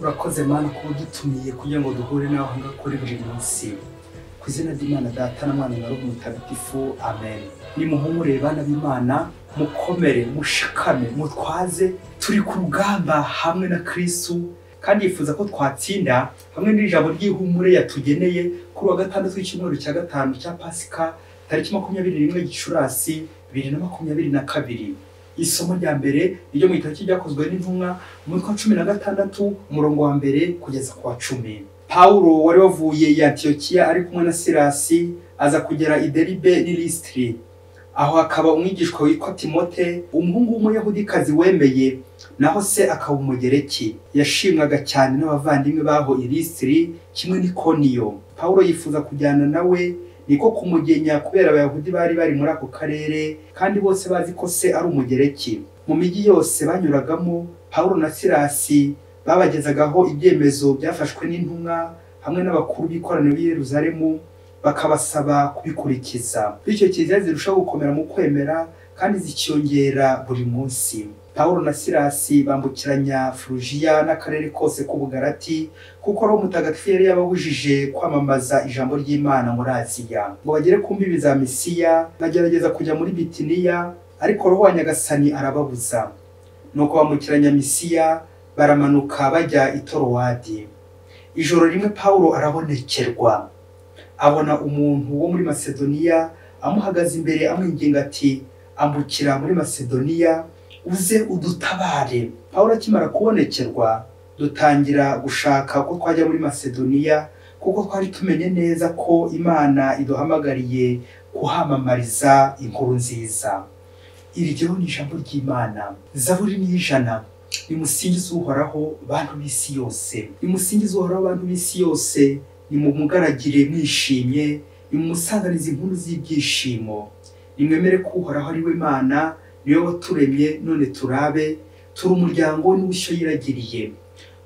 Urakoze Mana kuba udutumiye kugira ngo duhure nawe aho ngaho kuri buri munsi. Ku izina ry'Imana Data na Mwana na Roho Mutagatifu, amen. Nimuhumure bana b'Imana, mukomere, mushikame, mutwaze, turi ku rugamba hamwe na Kristu, kandi yifuza ko twatsinda hamwe n'ijambo ry'ihumure yatugeneye kuri wa gatandatu w'icyumweru cya gatanu cya Pasika, tariki 21 Gicurasi 2022. Isomo rya mbere ryo mu gitabo cy'Ibyakozwe n'Intumwa, umutwe wa 16 umurongo wa mbere kugeza ku wa 10. Pawulo wari wavuye i Antiyokiya ari kumwe na Silasi aza kugera i Deribe n'i Lisitiri. Aho hakaba umwigishwa witwa Timote, umuhungu w'Umuyahudikazi wemeye, naho se akaba Umugereki. Yashimwaga cyane n'abavandimwe baho i Lisitiri kimwe n'Ikoniyo. Pawulo yifuza kujyana nawe, niko kumugenya kubera Abayahudi bari bari muri ako karere, kandi bose bazi ko se ari Umugereki. Mu mijyi yose banyuragamo, Pawulo na Silasi babagezagaho ibyemezo byafashwe n'intumwa hamwe n'abakuru b'ikoraniro b'i Yerusalemu, bakabasaba kubikurikiza. Bityo kiliziya zirushaho gukomera mu kwemera kandi zikiyongera buri munsi. Pawulo na Silasi bambukiranya Furujiya n'akarere kose k'Ubugalati, kuko Roho Mutagatifu yari yababujije kwamamaza ijambo ry'Imana muri Aziya. Ngo bagere ku mbibi za Misiya, bagerageza kujya muri Bitiniya, ariko Roho wa Nyagasani arababuza. Nuko bambukiranya Misiya, baramanuka bajya i Torowadi. Ijoro rimwe Pawulo arabonekerwa, abona umuntu wo muri Masedoniya amuhagaze imbere amwinginga ati: ambukira muri Masedoniya uze udutabare. Pawulo akimara kubonekerwa, dutangira gushaka ko twajya muri Masedoniya, kuko twari tumenye neza ko Imana iduhamagariye kuhamamariza inkuru nziza. Iryo ni ijambo ry'Imana. Zaburi ni 100. Nimusingize Uhoraho bantu b'isi yose. Nimusingize Uhoraho bantu b'isi yose, nimumugaragire mwishimye, nimumusanganize inkuru z'ibyishimo. Nimwemere ko Uhoraho ari we Mana, niwe waturemye none turabe, turi umuryango n'ubushyo yiragiriye.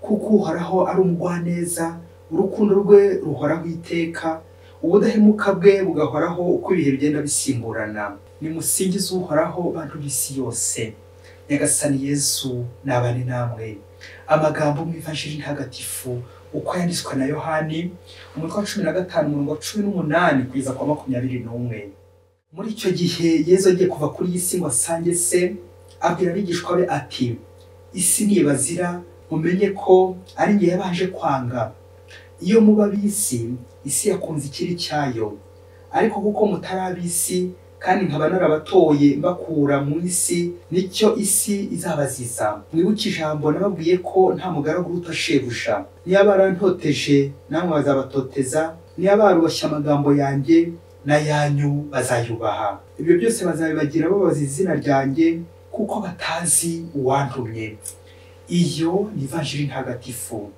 Kuko Uhoraho ari umugwaneza, urukundo rwe ruhoraho iteka, ubudahemuka bwe bugahoraho uko ibihe bigenda bisimburana. Nimusingize Uhoraho bantu b'isi yose. Nyagasani Yesu nabane namwe. Amagambo mu Ivanjiri Ntagatifu uko yanditswe na Yohani, umutwe wa 15 umurongo wa 18 kugeza kwa 21. Muri icyo gihe Yesu agiye kuva kuri iyi si ngo asange se, abwira abigishwa be ati: isi nibazira, mumenye ko ari njye yabanje kwanga. Iyo muba ab'isi, isi yakunze ikiri cyayo, ariko kuko mutari ab'isi, kandi nkaba narabatoye mbakura mu isi, nicyo isi izabaziza. Mwibuke ijambo nababwiye ko nta mugaragu uruta shebuja. Niba barantoteje, namwe bazabatoteza; niba barubashye amagambo yanjye, n'ayanyu bazayubaha. Ibyo byose bazabibagira babaza izina ryanjye, kuko batazi uwantumye. Iyo ni Ivanjiri Ntagatifu.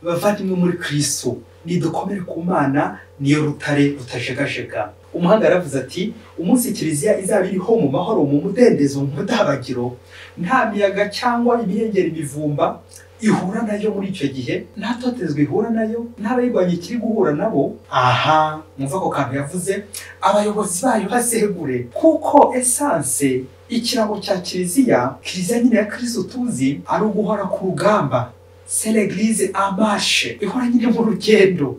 Bavandimwe muri Kristo, nidukomere ku Mana, niyo rutare rutajegajega. Umuhanga yaravuze ati: umunsi kiliziya izaba iriho mu mahoro, mu mudendezo, mu mudabagiro, nta miyaga cyangwa imihengeri imivumba ihura nayo muri icyo gihe, nta totezwa ihura nayo, nta bayirwanya ikiri guhura nabo. Aha mwumva ako kantu yavuze, abayobozi bayo basegure, kuko essence ikirango cya kiliziya, kiliziya nyine ya Kristo tuzi, ari uguhora ku rugamba. C'est l'église en marche, ihora nyine mu rugendo,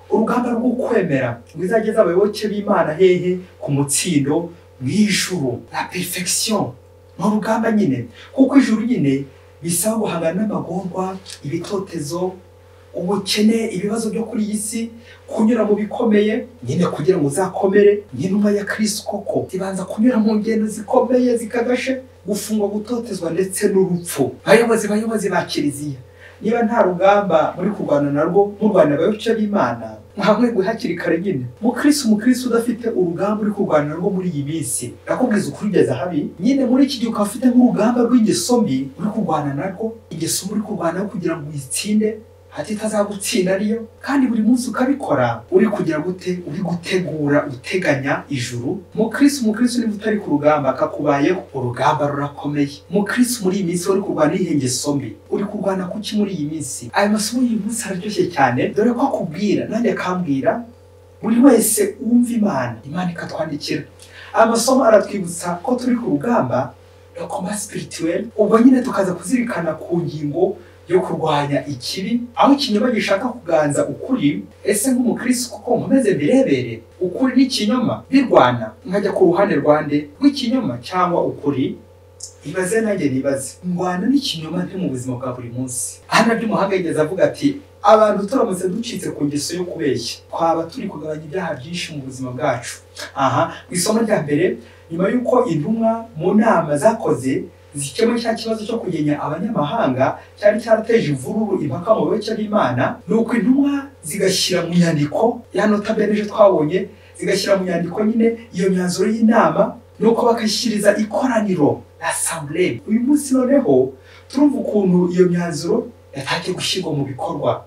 urugamba rwo kwemera ngo izageze abayoboke b'Imana hehe? Ku mutsindo mu ijuru, la perfection. Ni urugamba nyine, kuko ijuru nyine bisaba guhangana n'amagorwa, ibitotezo, ubukene, ibibazo byo kuri iyi si, kunyura mu bikomeye nyine kugira ngo uzakomere nk'intumwa ya Kristo koko. Ibanza kunyura mu ngendo zikomeye zikagashe, gufungwa, gutotezwa ndetse n'urupfu. Bayobozi ba kiliziya, niba nta rugamba muri kurwana narwo, murwana abayoboke b'Imana, mwamwe hakiri kare nyine. Mukristo udafite urugamba uri kurwana narwo muri iyi minsi, nakubwiza ukuri ugeze habi nyine. Muri iki gihe ukaba ufite nk'urugamba rw'ingeso mbi uri kurwana narwo, ingeso mbi uri kurwana kugira ngo uyitsinde hati itazagutsinda ariyo, kandi buri munsi ukabikora uri kugira gute? Uri gutegura, uteganya ijuru. Mukristo niba utari ku rugamba akakubayeho, urugamba rurakomeye. Mukristo muri iyi minsi uri kurwana ingeso mbi, uri kurwana kuki muri iyi minsi? Aya masomo y'uyu munsi araryoshye cyane, dore ko akubwira nanjye akambwira, buri wese wumva Imana, Imana ikatwandikira. Aya masomo aratwibutsa ko turi ku rugamba, le combat spirituel. Ubwo nyine tukaza kuzirikana ku ngingo yo kurwanya ikibi, aho ikinyoma gishaka kuganza ukuri. Ese nk'umukristo kuko nkomeze mbirebere ukuri n'ikinyoma birwana, nkajya ku ruhande rwande rw'ikinyoma cyangwa ukuri? Ibaze nanjye nibaze, ndwana n'ikinyoma nte mu buzima bwa buri munsi? Aha nabyo umuhanga yigeze avuga ati abantu turamutse ducitse ku ngeso yo kubeshya twaba turi kugabanya ibyaha byinshi mu buzima bwacu. Aha mu isomo rya mbere, nyuma y'uko intumwa mu nama zakoze zikemura cya kibazo cyo kugenya abanyamahanga cyari cyarateje imvururu impaka mu bayoboke b'Imana, nuko intumwa zigashyira mu nyandiko ya notabene ejo twabonye, zigashyira mu nyandiko nyine iyo myanzuro y'inama, nuko bakashyikiriza ikoraniro l'assemblée. Uyu munsi noneho turumva ukuntu iyo myanzuro yatangiye gushyirwa mu bikorwa,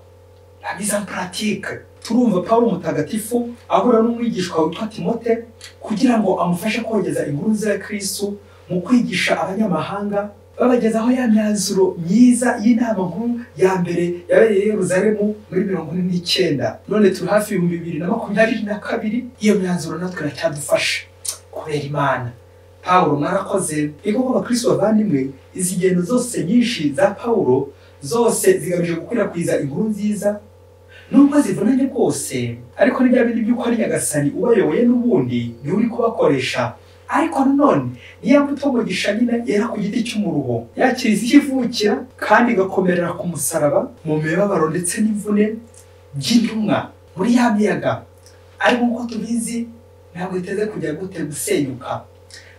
la mise en pratique. Turumva Pawulo mutagatifu ahura n'umwigishwa witwa Timote kugira ngo amufashe kogeza inkuru nziza ya Kristo mu kwigisha abanyamahanga, babagezaho ya myanzuro myiza y'inama nkuru ya mbere yabereye i Yerusalemu muri 49. None turi hafi 2022, iyo myanzuro natwe iracyadufasha kubera Imana. Pawulo mwarakoze. Ego abakristo bavandimwe, izi ngendo zose nyinshi za Pawulo zose zigamije gukwirakwiza inkuru nziza, nubwo zivunanye rwose, ariko ni bya bindi by'uko ari Nyagasani ubayoboye n'ubundi niwe uri kubakoresha. Ariko nanone niya mbuto mugisha nyine yera ku giti cy'umuruho, yakiriza ivukira kandi igakomerera ku musaraba mu mibabaro ndetse n'imvune by'intumwa muri ya miyaga. Ariko nk'uko tubizi ntabwo iteze kujya gute gusenyuka.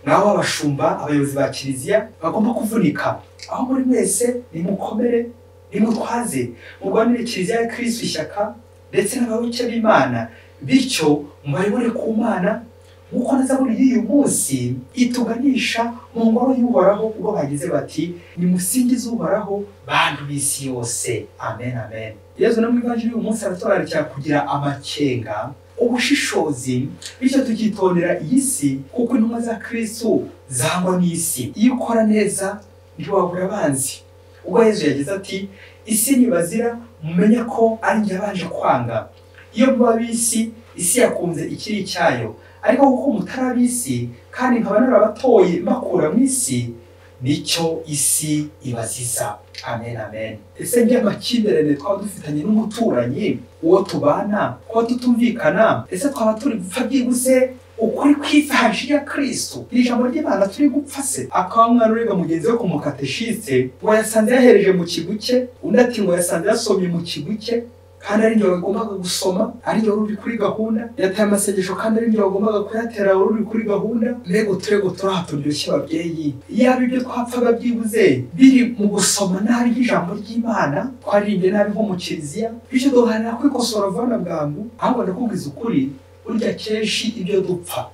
Naho abashumba, abayobozi ba kiliziya bagomba kuvunika. Aho muri mwese nimukomere, nimutwaze, murwanire kiliziya ya Kristo ishyaka ndetse n'abayoboke b'Imana, bityo mubayobore ku Mana nk'uko na zaburi y'uyu munsi ituganisha mu ngoro y'Uhoraho, ubwo bagize bati nimusingize Uhoraho bantu b'isi yose. Amen, amen. Yezu no mu ivanjiri y'uyu munsi araturarikira kugira amakenga, ubushishozi, bityo tukitondera iyi si, kuko intumwa za Kristo zangwa n'isi. Iyo ukora neza ntiwabura abanzi. Ubwo Yezu yagize ati isi nibazira mumenye ko ari njye abanje kwanga. Iyo muba ab'isi, isi yakunze ikiri cyayo, ariko kuko mutari ab'isi kandi nkaba narabatoye mbakura mu isi, nicyo isi ibaziza. Amen, amen. Ese njye amakimbirane twaba dufitanye n'umuturanyi, uwo tubana, kuba tutumvikana, ese twaba turi gupfa byihuse ukuri kw'ivanjiri ya Kristo? Ni ijambo ry'Imana turi gupfa se? Akaba umwana urega mugenzi we ku mukateshiste ngo yasanze yahereje mu kigu cye, undi ati ngo yasanze yasomye mu kigu cye, kandi ari njye wagombaga gusoma, ari njye uri kuri gahunda, yataye amasengesho kandi ari njye wagombaga kuyatera, uri kuri gahunda. Mbega uturego turaha turyoshye babyeyi. Yaba ibyo twapfaga byibuze biri mu gusoma nabi ijambo ry'Imana, twaririmbye nabi nko mu kiliziya, bityo duharanira kwikosora vuba na bwangu. Ahubwo ndakubwiza ukuri, burya kenshi ibyo dupfa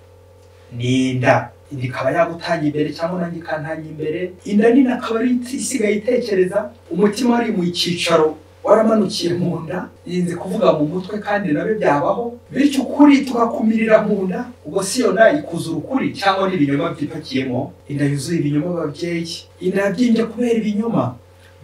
ni inda. Inda ikaba yagutanya imbere cyangwa nanjye ikantanya imbere. Inda nini akaba ari isigaye itekereza, umutima wari mu cyicaro waramanukiye mu nda, yinze kuvuga mu mutwe kandi nabyo byabaho, bityo ukuri tugakumirira mu nda. Ubwo si yo nda ikuzura ukuri cyangwa n'ibinyoma byipakiyemo. Inda yuzuye ibinyoma babyeyi, inda yabyimbye kubera ibinyoma.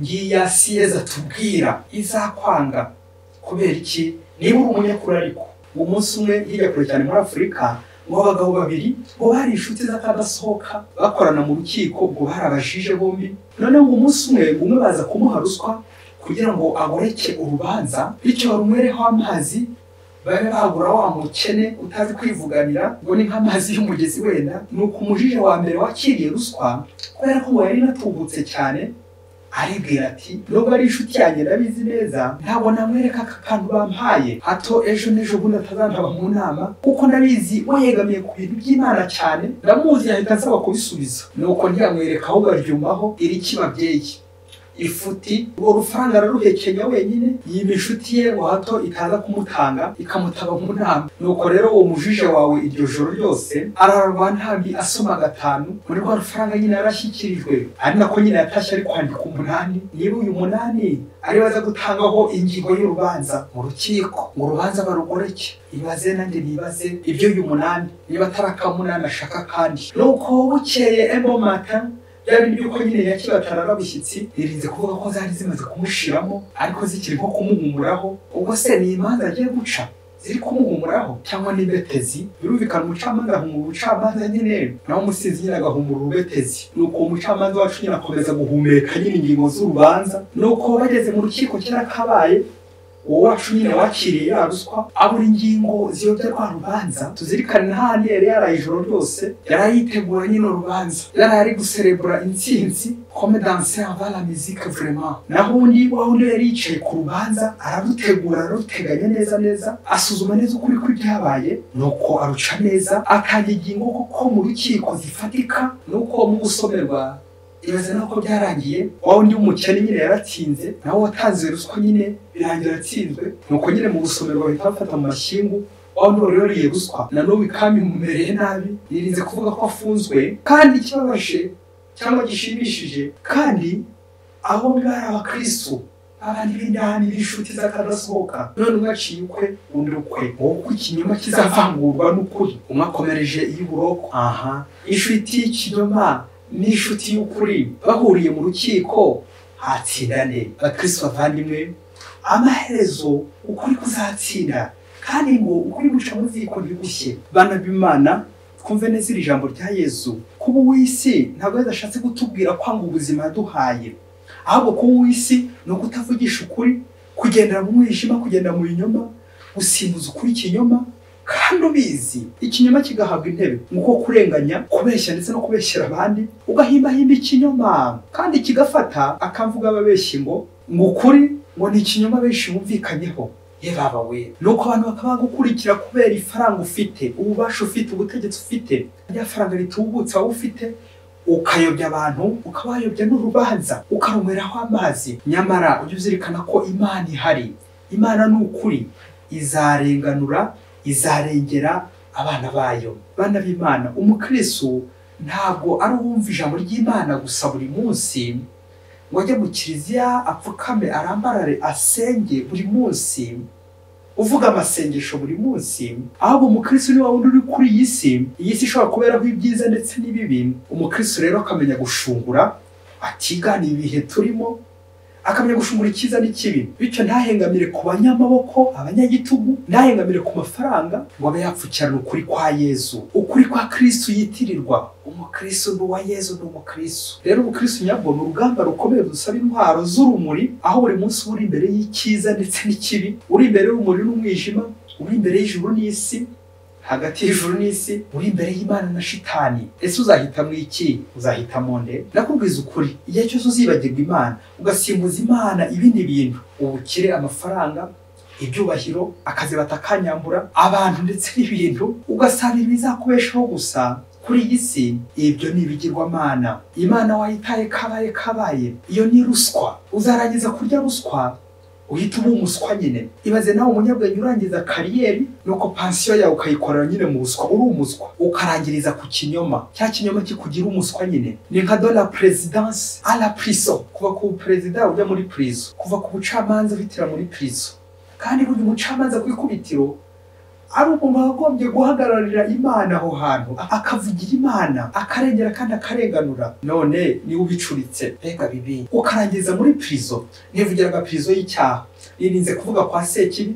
Ngiya si Yezu atubwira izakwanga kubera iki? Niba uri umunyakuri. Ariko umunsi umwe hirya kure cyane muri Afurika, ngo abagabo babiri ngo bari inshuti z'akadasohoka bakorana mu rukiko, ngo bari abajije bombi. Noneho ngo umunsi umwe umwe baza kumuha ruswa kugira ngo agoreke urubanza, bityo barumwereho amazi babe bagura wa mukene utazi kwivuganira, ngo ni nk'amazi y'umugezi wenda. Nuko umujije wa mbere wakiriye ruswa, kubera ko ngo yari inatubutse cyane, aribwira ati nubwo ari inshuti yanjye ndabizi neza, ntabwo namwereka aka kantu bampaye, hato ejo n'ejo bundi atazantaba mu nama, kuko ndabizi we yegamiye ku bintu by'Imana cyane, ndamuzi yahita ansaba kubisubiza. Nuko ntiyamwereka, ahubwo aryumaho iriki babyeyi ifuti, urwo rufaranga araruhekenya wenyine, yima inshuti ye ngo hato itaza kumutanga ikamutaba mu nama. Nuko rero uwo mujije wawe iryo joro ryose ararwa ntambi asoma 5 muri rwa rufaranga nyine yarashyikirijwe, ari nako nyine yatashye ari kwandika 8. Niba uyu 8 ari baza gutangaho ingingo y'urubanza mu rukiko, ngo urubanza barugoreke, ibaze nanjye nibaze ibyo uyu 8 niba atarakamunani ashaka kandi. Nuko bukeye embo matin, byari by'uko nyine yakibatara arabushyitsi, yirinze kuvuga ko zari zimaze kumushiramo ariko zikiri nko kumuhumuraho. Ubwo se ni imanza agiye guca? ziri kumuhumuraho cyangwa n'imbetezi. Birumvikana umucamanza ahumura ubucamanza nyine, naho umusinzi nyine agahumura urubetezi. Nuko umucamanza wacu nyine akomeza guhumeka nyine ingingo z'urubanza. Nuko bageze mu rukiko kera kabaye, uwo wacu nyine wakiriye ya ruswa abura ingingo ziyobya rwa rubanza. Tuzirikane n'ahandi yari yaraye ijoro ryose, yari yitegura nyine urubanza, yari ari guserebura intsinzi comme danser avant la musique vraiment. Naho undi wa wundi yari yicaye ku rubanza ararutegura, araruteganya neza neza, asuzuma neza ukuri kw'ibyabaye, nuko aruca neza, atanga ingingo koko mu rukiko zifatika. Nuko mu gusomerwa ibaze nuko byarangiye, wa wundi w'umukene nyine yaratsinze, nawe watanze ruswa nyine birangira atsinzwe. Nuko nyine mu gusomerwa bahita bafata mu mashyingu wa wundi wari wariye ruswa, na n'ubu ikamumereye nabi. Nirinze kuvuga ko afunzwe, kandi ikibabaje cyangwa gishimishije, kandi aho bari abakristo abandi b'indani b'inshuti z'akadasohoka, none umwe aciye ukwe undi ukwe. Wowe uko ikinyoma kizavangurwa n'ukuri, umwe akomereje iy'uburoko. Aha, inshuti y'ikinyoma n'inshuti y'ukuri bahuriye mu rukiko hatsindane. Bakristo bavandimwe, amaherezo ukuri kuzatsinda, kandi ngo ukuri guca mu ziko ntigushye. Bana b'Imana, twumve neza iri jambo rya Yezu. Kuba uw'isi ntabwo yadashatse kutubwira kwanga ubuzima yaduhaye, ahubwo kuba uw'isi ni ukutavugisha ukuri, kugendera mu mwijima, kugendera mu binyoma, gusimbuza ukuri ikinyoma kandi ubizi, ikinyoma kigahabwa intebe. Nguko kurenganya, kubeshya ndetse no kubeshyera abandi, ugahimbahimba ikinyoma kandi kigafata. Akamvuga ababeshyi ngo ukuri ngo ni ikinyoma benshi bumvikanyeho. Ye baba we, nuko abantu bakaba bagukurikira kubera ifaranga ufite, ububasha ufite, ubutegetsi ufite, rya faranga ritubutse wowe ufite, ukayobya abantu, ukabayobya n'urubanza, ukarumweraho amazi. Nyamara ujye uzirikana ko Imana ihari. Imana ni ukuri, izarenganura, izarengera abana bayo. Bana b'Imana, umukristo ntabwo ari uwumva ijambo ry'Imana gusa buri munsi, ngo ajye mu kiliziya apfukame arambarare asenge buri munsi, uvuga amasengesho buri munsi. Ahubwo umukristo ni wa wundi uri kuri iyi si, iyi si ishobora kuberaho ibyiza ndetse n'ibibi. Umukristo rero akamenya gushungura, atigana ibihe turimo, akamenya gushungura icyiza n'ikibi, bityo ntahengamire ku banyamaboko, abanyagitugu, ntahengamire ku mafaranga, ngo abe yapfukirana ukuri kwa Yezu, ukuri kwa Kristo yitirirwa. Umukristo ni uwa Yezu, ni umukristo. Rero umukristo nyabwo ni urugamba rukomeye dusaba intwaro z'urumuri, aho buri munsi uri imbere y'icyiza ndetse n'ikibi, uri imbere y'urumuri n'umwijima, uri imbere y'ijuru n'isi, hagati y'ijuru n'isi, uri imbere y'Imana na shitani. Ese uzahitamo iki? Uzahitamo nde? Nakubwiza ukuri, igihe cyose uzibagirwa Imana, ugasimbuza Imana ibindi bintu, ubukire, amafaranga, ibyubahiro, akazi batakanyambura, abantu ndetse n'ibintu, ugasanga ibizakubeshaho gusa kuri iyi si, ibyo ni ibigirwamana. Imana wayitaye kabaye kabaye, iyo ni ruswa. Uzarangiza kurya ruswa uhita uba umuswa nyine. Ibaze nawe umunyabwenge urangiza kariyeri, nuko pansiyo yawe ukayikorera nyine mu buswa, uri umuswa, ukarangiriza ku kinyoma. Cya kinyoma kikugira umuswa nyine. Ni nka de la présidence à la prison, kuva ku perezida ujya muri prison, kuva ku bucamanza uhitira muri prison. Kandi buri mucamanza ku ikubitiro ari umuntu wagombye guhagararira Imana aho hantu, akavugira Imana, akarengera kandi akarenganura. None niwe ubicuritse, mbega bibi, ukarangiza muri prison. Nivugiraga prison y'icyaha, nirinze kuvuga kwa Sekibi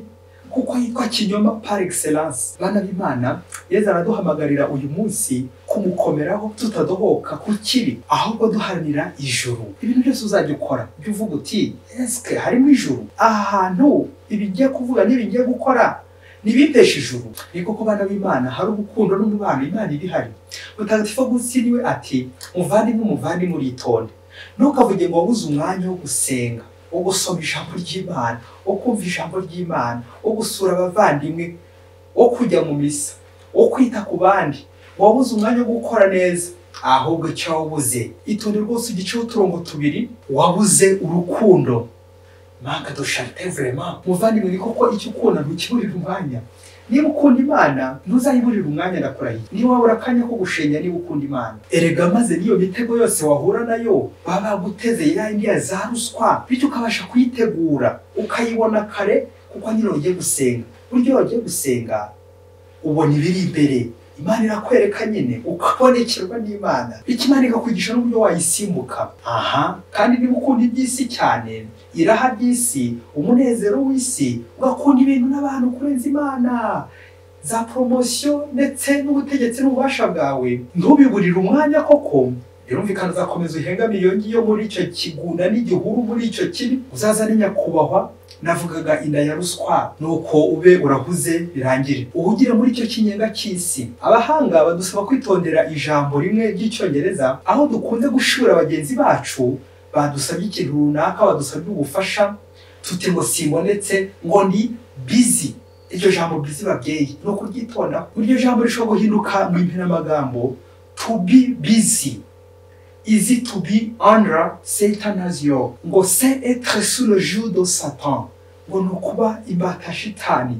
kuko yitwa kinyoma par excellence. Bana b'Imana, Yezu araduhamagarira uyu munsi kumukomeraho, tutadohoka ku kibi, ahubwo duharanira ijuru. Ibintu byose uzajya ukora, jya uvuga uti eske harimo ijuru? Aha hantu ibi ngiye kuvuga n'ibi ngiye gukora nibipesha ijuru. Ni koko bana b'Imana, hari urukundo n'umubano, Imana ibihari. Mutagatifu Agusitini we ati muvandimwe, umuvandimwe uritonde, ntukavuge ngo wabuze umwanya wo gusenga, wo gusoma ijambo ry'Imana, wo kumva ijambo ry'Imana, wo gusura abavandimwe, wo kujya mu misa, wo kwita ku bandi, wabuze umwanya wo gukora neza. Ahubwo icyo wabuze, itonde rwose ugiceho uturongo tubiri, wabuze urukundo. Manque de charité vraiment. Muvandimwe, ni koko icyo ukunda ntukiburira umwanya. Niba ukunda Imana ntuzayiburira umwanya, ndakurahiye. Niba wabura akanya ko gushenya niba ukunda Imana, erega maze niyo mitego yose wahura nayo baba baguteze ya yindi ya za ruswa, bityo ukabasha kuyitegura ukayibona kare, kuko nyine ugiye gusenga. Buryo wagiye gusenga ubona ibiri imbere, Imana irakwereka nyine, ukabonekerwa n'Imana, bityo Imana ikakwigisha n'uburyo wayisimbuka. Aha kandi niba ukunda iby'isi cyane, iraha ry'isi, umunezero w'isi, ugakunda ibintu n'abantu kurenza Imana, za poromosiyo ndetse n'ubutegetsi n'ububasha bwawe, ntubiburire umwanya koko. Birumvikana uzakomeza uhengame iyo ngiyo muri icyo kigunda n'igihuru, muri icyo kibi. Uzazane nyakubahwa, navugaga inda ya ruswa, nuko ube urahuze birangire, uhugire muri icyo kinyenga cy'isi. Abahanga badusaba kwitondera ijambo rimwe ry'Icyongereza, aho dukunze gushura bagenzi bacu badusabye ikintu runaka, badusabye ubufasha, tuti ngo simbonetse, ngo ndi busy. Iryo jambo busy babyeyi ni ukuryitonda. Iryo jambo rishobora guhinduka mu impinamagambo to be busy is to be under Satan's yoke, ngo c'est être sous le joug de Satan, ngo ni ukuba imbata shitani,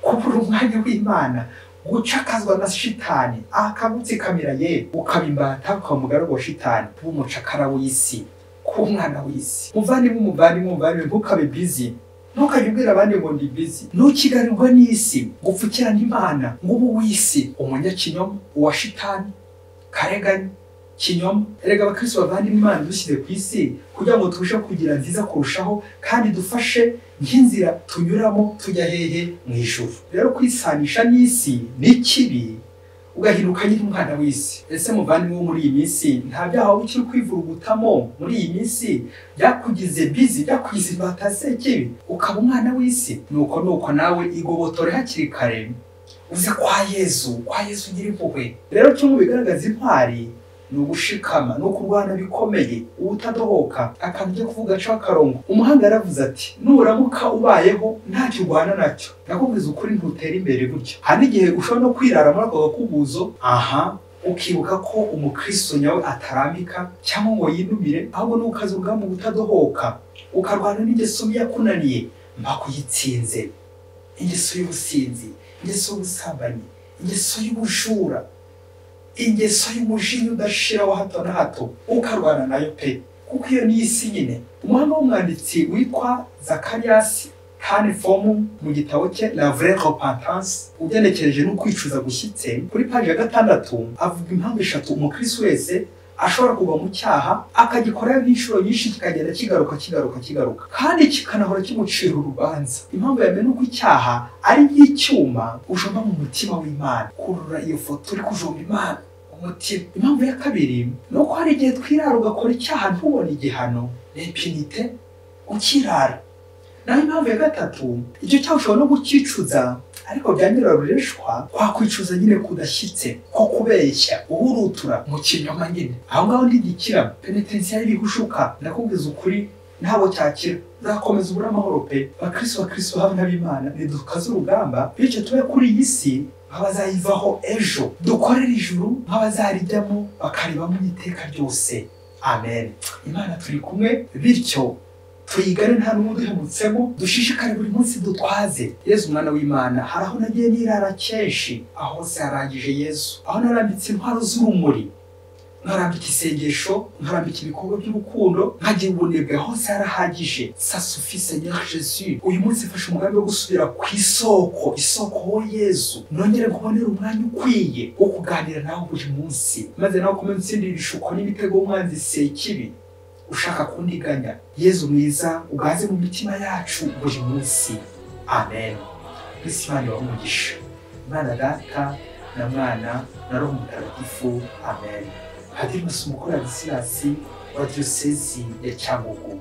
kubura umwanya w'Imana, gucakazwa na shitani akagutsikamira, ye ukaba imbata, ukaba umugaragu wa shitani, kuba umucakara w'isi, kuba umwana w'isi. Muvandimwe, umuvandimwe, umuvandimwe, ntukabe busy, ntukajye ubwira abandi ngo ndi busy, ntukigarirwe n'isi, ngo upfukirane Imana, ngo ube uw'isi, umunyakinyoma, uwa shitani, kareganye kinyoma. Erega abakristo bavandimwe, Imana dushyize ku isi kugira ngo turusheho kugira nziza kurushaho, kandi dufashe nk'inzira tunyuramo tujya hehe? Mu ijuru. Rero kwisanisha n'isi ni kibi, ugahinduka nyine umwana w'isi. Ese muvandimwe wo muri iyi minsi, nta byaha waba ukiri kwivurugutamo muri iyi minsi byakugize busy, byakugize imbata sekibi, ukaba umwana w'isi? Nuko nuko nawe igobotore hakiri kare, uze kwa Yezu, kwa Yezu nyirimpuhwe. Rero kimwe mu bigaragaza intwari ni ugushikama, ni ukurwana bikomeye, ubutadohoka. Akantu ujya kuvuga acaho akarongo. Umuhanga yaravuze ati nuramuka ubayeho ntacyo urwana nacyo, ndakubwiza ukuri ntutera imbere gutyo. Hari n'igihe ushobora no kwirara muri ako gakubuzo, aha ukibuka ko umukristo nyawe atarambika cyangwa ngo yinumire, ahubwo ni ukaza urugamba ubutadohoka, ukarwana n'ingeso mbi yakunaniye mpaka uyitsinze. Ingeso y'ubusinzi, ingeso y'ubusambanyi, ingeso y'ubujura, ingeso y'umujinya udashira wa hato na hato, ukarwana nayo pe, kuko iyo ni isi nyine. Umuhanga w'umwanditsi witwa Zacharias Tannefomu mu gitabo cye La Vraie Repentance, ugenekereje no kwicuza gushyitse, kuri paji ya 6 avuga impamvu eshatu umukristo wese ashobora kugwa mu cyaha, akagikorayo n'inshuro nyinshi, kikagenda kigaruka kigaruka kigaruka, kandi kikanahora kimucira urubanza. Impamvu ya mbere ni uko icyaha ari nk'icyuma ujomba mu mutima w'Imana. Kurura iyo foto uri kujomba Imana umutima. Impamvu ya kabiri ni uko hari igihe twirara ugakora icyaha ntubone igihano, l'impunité, ukirara. Naho impamvu ya gatatu, icyo cyaha ushobora no gucyicuza, ariko bya nyirarureshwa, kwakwicuza nyine kudashyitse, ko kubeshya, uhurutura mu kinyoma nyine. Aho ngaho ntigikira, penetensiya y'ibihushuka, ndakubwiza ukuri ntabwo cyakira, uzakomeza ubura amahoro pe. Bakristo, bakristo hamwe n'Imana, nidukaze urugamba, bityo tube kuri iyi si nk'abazayivaho ejo, dukorere ijuru nk'abazarijyamo bakaribamo iteka ryose. Amen. Imana turi kumwe, bityo tuyigane nta n'umwe uduhemutsemo, dushishikare buri munsi dutwaze Yezu umwana w'Imana. Hari aho nagiye nirara kenshi, aho hose harangije Yezu, aho narambitse intwaro z'urumuri, nkarambika isengesho, nkarambika ibikorwa by'urukundo, nkagira ubunebwe, hose harahagije. Ça suffit Seigneur Jésus. Uyu munsi mfashe umugambi wo gusubira ku isoko, isoko ho Yezu, nongere nkubonere umwanya ukwiye wo kuganira nawe buri munsi, maze nawe ukomeze utsindire ibishuko n'imitego y'umwanzi sekibi ushaka kundiganya. Yezu mwiza, ugaze mu mitima yacu buri munsi. Amen. Kristo Imana ibahe umugisha. Imana Data na Mwana na Roho Mutagatifu. Amen. Padiri Masumbuko Ladislas wa Diyosezi ya Cyangugu.